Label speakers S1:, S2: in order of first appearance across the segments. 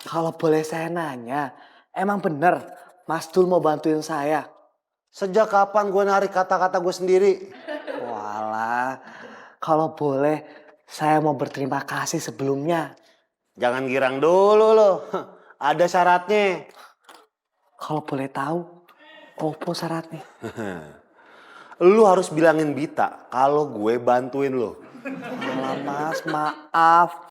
S1: Kalau boleh saya nanya, emang bener Mas Dul mau bantuin saya?
S2: Sejak kapan gue narik kata-kata gue sendiri?
S1: Walah, kalau boleh saya mau berterima kasih sebelumnya.
S2: Jangan girang dulu loh. Ada syaratnya.
S1: Kalau boleh tahu, opo syaratnya?
S2: Lu harus bilangin Bita kalau gue bantuin lo.
S1: Alah Mas, maaf.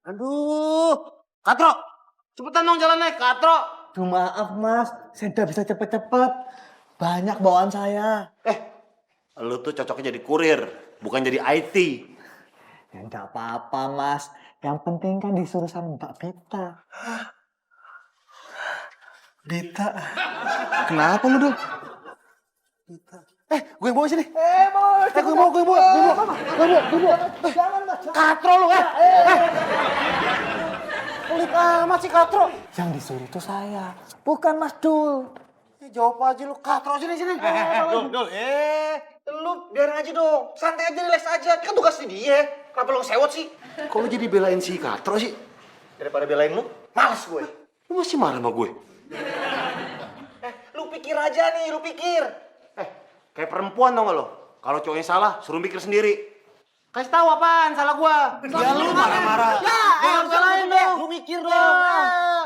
S2: Aduh, Katro, cepetan dong jalannya, Katro.
S1: Duh maaf Mas, saya tidak bisa cepet-cepet. Banyak bawaan saya.
S2: Lu tuh cocoknya jadi kurir, bukan jadi IT.
S1: Ya enggak apa-apa Mas, yang penting kan disuruh sama Mbak Bita.
S2: Bita, kenapa lu Dul? Bita. Gue yang bawa sini. Gue mau.
S1: Jangan Mas,
S2: Katro lu, Pelit amat sih Katro.
S1: yang disuruh itu saya, bukan Mas Dul.
S2: Jawab aja lu, Katro sini.
S3: Dul, lu biarin aja dong. Santai aja, relax aja. Kan tugasnya dia. Kenapa lu sewot sih?
S2: Kok lu jadi belain si Katro sih?
S3: Daripada belain lu, males gue.
S2: Lu masih marah sama gue?
S3: Lu pikir aja nih, lu pikir.
S2: Kayak perempuan tau gak lo? Kalau cowoknya salah, suruh mikir sendiri. Kasih tahu apaan salah gua. Ya lu marah-marah.
S3: Jangan salahin dong. Lu mikir dong.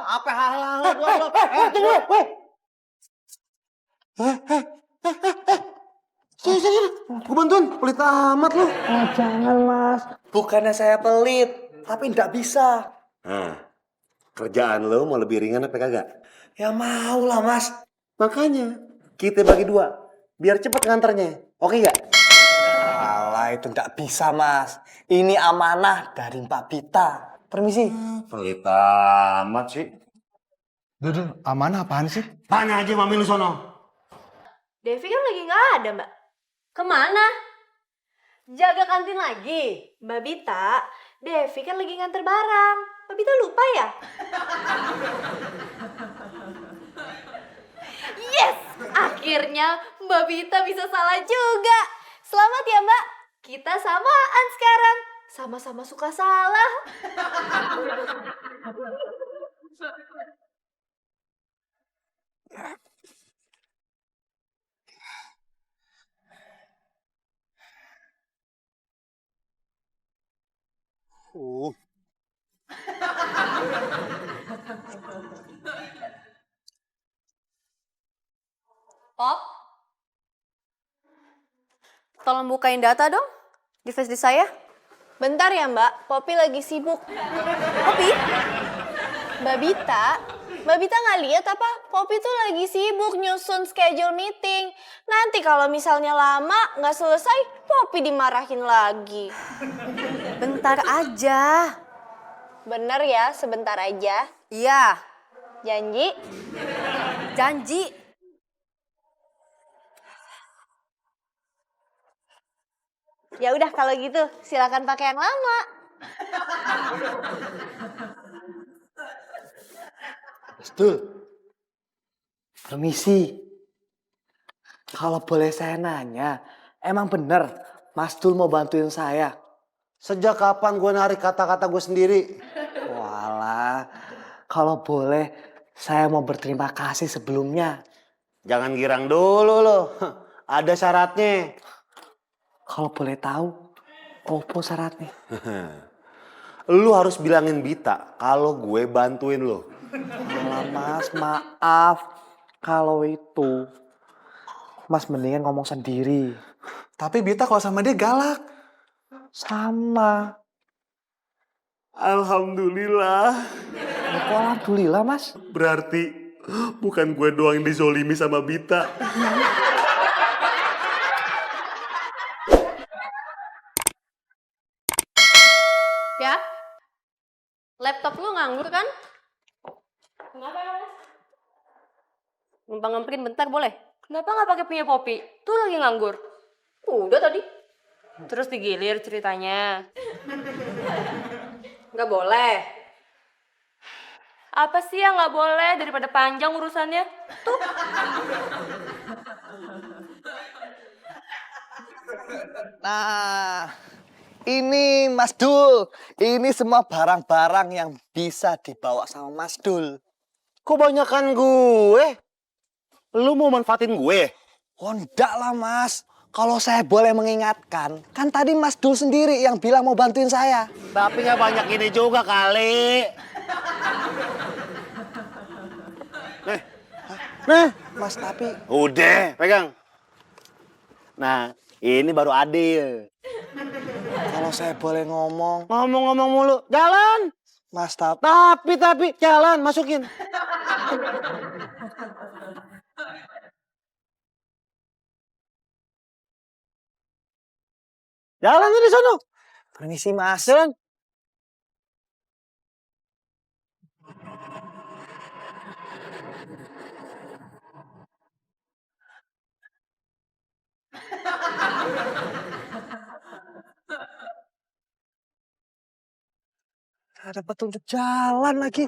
S3: Apa hal-hal lu?
S2: Tunggu, weh. Sini. Gua bantuin. Pelit amat lu.
S1: Oh, jangan Mas, bukannya saya pelit, tapi enggak bisa.
S2: Kerjaan lo mau lebih ringan apa kagak?
S1: Ya mau lah Mas.
S2: Makanya, kita bagi dua. Biar cepet nganternya. Oke gak?
S1: Alah itu enggak bisa Mas. Ini amanah dari Mbak Bita. Permisi.
S2: Pelit amat sih.
S4: Dul, amanah apaan sih?
S2: Tanya aja mami lu sono.
S5: Devi kan lagi nggak ada, Mbak. Kemana? Jaga kantin lagi. Mbak Bita, Devi kan lagi nganter barang. Mbak Bita lupa ya? Yes! Akhirnya Mbak Bita bisa salah juga. Selamat ya, Mbak. Kita samaan sekarang. Sama-sama suka salah. Pop, tolong bukain data dong di flash disk saya. Bentar ya Mbak, Poppy lagi sibuk. Poppy? Mbak Bita nggak lihat apa? Poppy tuh lagi sibuk nyusun schedule meeting. Nanti kalau misalnya lama nggak selesai, Poppy dimarahin lagi. Bentar aja. Bener ya, sebentar aja. Iya. Janji? Janji. Ya udah kalau gitu silakan pakai yang lama.
S1: Mas Dul. Permisi. Kalau boleh saya nanya, emang bener Mas Dul mau bantuin saya?
S2: Sejak kapan gue narik kata-kata gue sendiri?
S1: Walah, kalau boleh saya mau berterima kasih sebelumnya.
S2: Jangan girang dulu loh. Ada syaratnya.
S1: Kalau boleh tahu, opo syaratnya?
S2: Lu harus bilangin Bita kalau gue bantuin lo.
S1: Alah Mas, maaf. Kalau itu, Mas mendingan ngomong sendiri.
S4: Tapi Bita kalau sama dia galak.
S1: Sama.
S2: Alhamdulillah.
S1: Kok alhamdulillah Mas?
S2: Berarti bukan gue doang yang dizolimi sama Bita.
S5: Ya? Laptop lu nganggur kan? Kenapa Mas? Numpang ngemprint bentar boleh?
S6: Kenapa nggak pakai punya Poppy? Tuh lagi nganggur.
S5: Udah tadi.
S6: Terus digilir ceritanya.
S5: Nggak boleh.
S6: Apa sih yang nggak boleh daripada panjang urusannya? Tuh.
S1: Nah, ini Mas Dul. Ini semua barang-barang yang bisa dibawa sama Mas Dul.
S2: Kok banyakan gue? Lu mau manfaatin gue?
S1: Oh, enggak lah, Mas. Kalau saya boleh mengingatkan, kan tadi Mas Dul sendiri yang bilang mau bantuin saya.
S2: Tapi nggak banyak ini juga kali.
S1: Nah, Mas, tapi
S2: Udah, pegang. Nah, ini baru adil.
S1: kalau saya boleh ngomong,
S2: Ngomong-ngomong mulu, jalan.
S1: Mas, tapi
S2: Tapi, jalan, masukin. Jalan tuh di sono.
S1: permisi, Mas.
S2: Jalan.
S1: Ada petunjuk jalan lagi.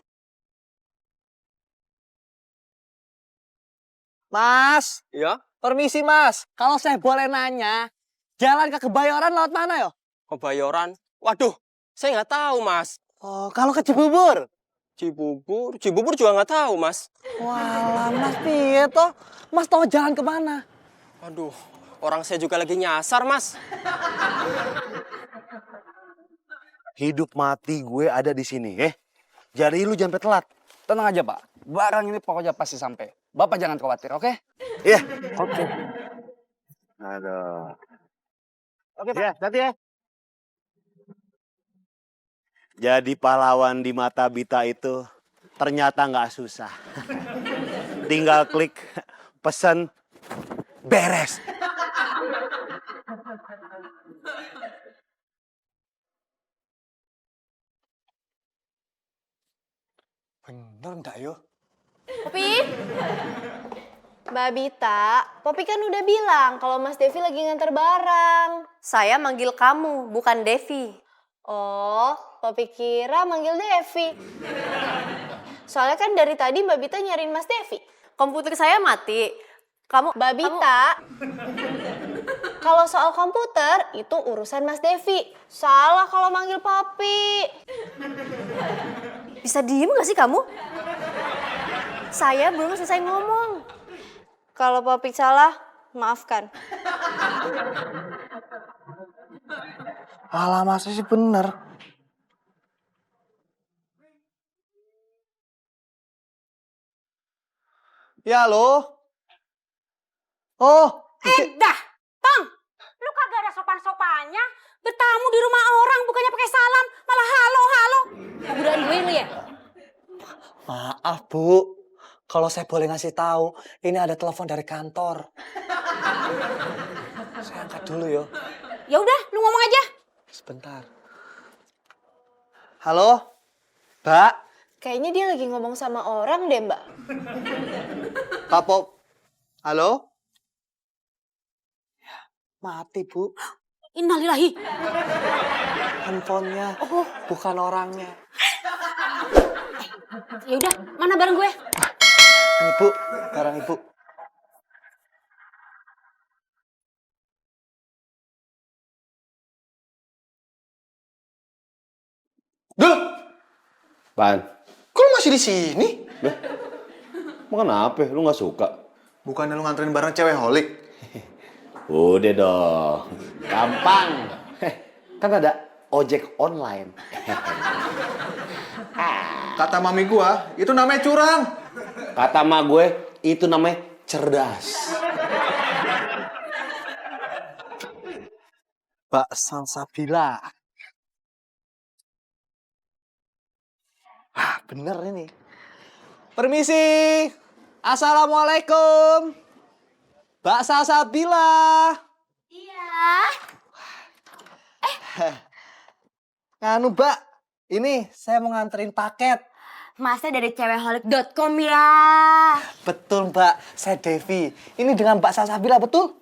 S1: Mas,
S3: Ya,
S1: permisi, Mas. Kalau saya boleh nanya, jalan ke Kebayoran lewat mana ya?
S3: Kebayoran. Waduh, saya nggak tahu, Mas.
S1: Oh, kalau ke Cibubur?
S3: Cibubur juga nggak tahu, Mas.
S1: Walah, Mas, piye toh? Mas tahu jalan kemana?
S3: Waduh, orang saya juga lagi nyasar, Mas.
S2: Hidup mati gue ada di sini, Jadi lu jangan sampai telat.
S7: Tenang aja, Pak. Barang ini pokoknya pasti sampai. Bapak jangan khawatir, oke?
S2: Iya.
S7: Oke.
S2: Aduh. Oke, Pak. Ya, hati ya. Jadi pahlawan di mata Bita itu ternyata nggak susah. Tinggal klik pesan beres.
S1: Bener enggak yo?
S5: Popi? Mbak Bita, Popi kan udah bilang kalau Mas Devi lagi nganter barang.
S6: Saya manggil kamu, bukan Devi.
S5: Oh, Popi kira manggil Devi. Soalnya kan dari tadi Mbak Bita nyariin Mas Devi.
S6: Komputer saya mati. Kamu,
S5: Mbak Bita, kalau soal komputer itu urusan Mas Devi. Salah kalau manggil Popi.
S6: bisa diem gak sih kamu? Saya belum selesai ngomong.
S5: Kalau Popi salah, maafkan.
S1: Alah, masa sih bener? Ya, lo? Oh,
S8: Dah, Tong, lu kagak ada sopan-sopannya. Bertamu di rumah orang bukannya pakai salam, malah halo. Kuburan gue lu ya?
S1: maaf, Bu. Kalau saya boleh ngasih tahu, ini ada telepon dari kantor. Saya angkat dulu yo.
S8: Ya udah, lu ngomong aja.
S1: Sebentar. Halo, Mbak.
S5: Kayaknya dia lagi ngomong sama orang deh, Mbak.
S1: Kak Pop. Halo? Ya, mati, Bu.
S8: Innalillahi.
S1: Handphonenya, bukan orangnya.
S8: Ya udah, mana barang gue?
S1: Ini, Bu. Barang Ibu.
S3: Dul,
S2: Pan,
S3: kok lu masih di sini?
S2: mau kenapa? Lu nggak suka?
S4: Bukannya lu nganterin barang cewek holik?
S2: Udah dong, gampang. Kan ada ojek online.
S4: Kata mami gua, itu namanya curang.
S2: Kata ma gue, itu namanya cerdas.
S1: Mbak Salsabila. Ah, bener ini. Permisi. Assalamualaikum. Mbak Salsabila.
S8: Iya.
S1: Nganu, Mbak. Ini saya mau nganterin paket.
S8: Masnya dari cewekholik.com ya?
S1: Betul, Mbak. Saya Devi. Ini dengan Mbak Salsabila, betul?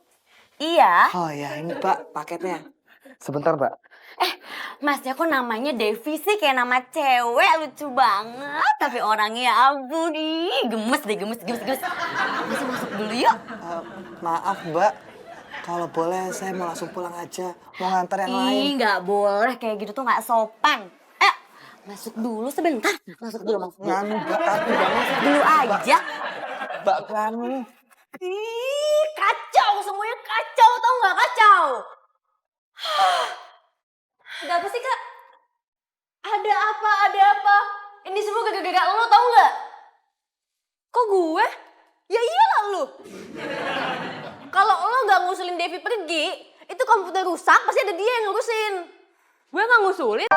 S8: Iya.
S1: Oh ya, ini Mbak paketnya. Sebentar, Mbak.
S8: Masnya kok namanya Devi sih kayak nama cewek, lucu banget. Tapi orangnya ya ampun, ih, gemes deh, gemes. Masnya masuk dulu yuk.
S1: Maaf, Mbak. Kalau boleh saya mau langsung pulang aja. Mau ngantar yang lain.
S8: Ih, nggak boleh kayak gitu tuh nggak sopan. Masuk dulu sebentar. Masuk dulu, masuk dulu.
S1: Nganu, Mbak, tapi
S8: Udah masuk dulu aja.
S1: Mbak Nganu.
S6: Ih, kacau semuanya kacau, tau nggak kacau? Ada apa sih kak? Ada apa? Ada apa? Ini semua gara-gara lo tau nggak? Kok gue? Ya iyalah lu. Kalau lo nggak ngusulin Devi pergi, itu komputer rusak pasti ada dia yang ngurusin. Gue nggak ngusulin,